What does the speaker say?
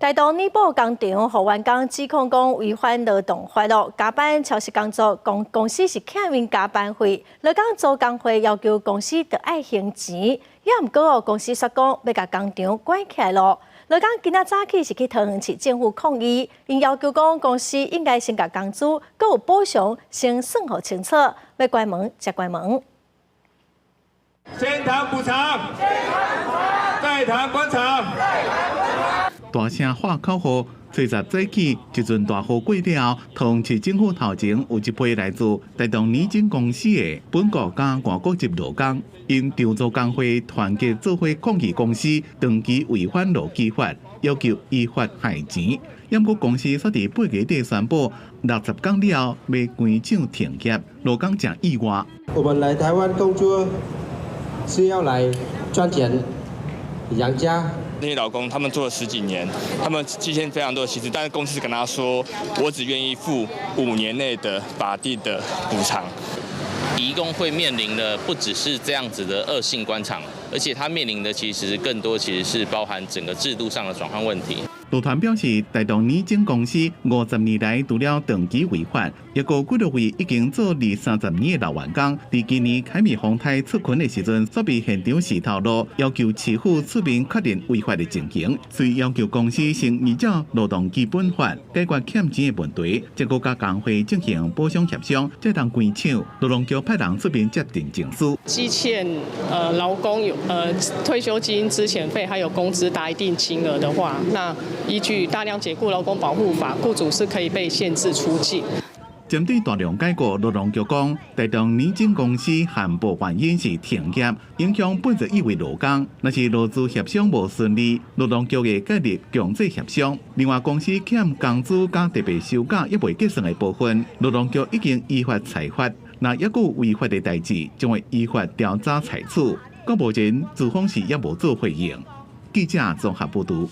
台東呢寶工廠予員工指控講違反勞動法咯，加班超時工作，公公司是欠𪜶加班費。勞工組工會要求公司著愛還錢，也毋過哦，公司煞講欲共工廠關起來咯。勞工今仔早起是去桃園市政府抗議，𪜶要求講公司應該先共工資閣有補償先算予清楚，欲關門才關門。先談補償，再談關廠。大聲喊口號，初十早起，一陣大雨過了後，桃園市政府頭前有一批來自台東年晶公司的本國佮外國籍勞工，𪜶籌組工會團結做伙抗議公司長期違反勞基法，要求依法還錢。毋過公司煞佇8月底宣布，60天了後欲關廠停業，勞工誠意外。我們來台灣工作是要來賺錢養家。那些勞工他們做了十幾年，他們積欠非常多的薪資，但是公司跟他說，我只願意付5年內的法定的補償。移工會面臨的不只是這樣子的惡性關廠，而且他面臨的其實更多，其實是包含整個制度上的轉換問題。勞團表示，台東年晶公司50年來除了長期違法，抑閣幾落位已經做二三十年的老員工，佇今年凱美風颱出勤的時陣，煞被現場示頭路，要求市府出面確認違法的情形，所以要求公司先依照勞動基本法解決欠錢的問題，再閣佮工會進行補償協商，才通關廠。勞動局派人出面接定證書。積欠勞工有退休金、資遣費還有工資達一定金額的話，那依據大量解雇勞工保護法，雇主是可以被限制出境。針對大量解雇，勞動局講，台東年晶公司宣布原因是停業，影響81位勞工。若是勞資協商無順利，勞動局會介入強制協商。另外，公司欠工資佮特別休假猶未結算的部分，勞動局已經依法裁罰。若猶閣有違法的代誌，將會依法調查採取。到目前，資方是猶無做回應。記者綜合報導。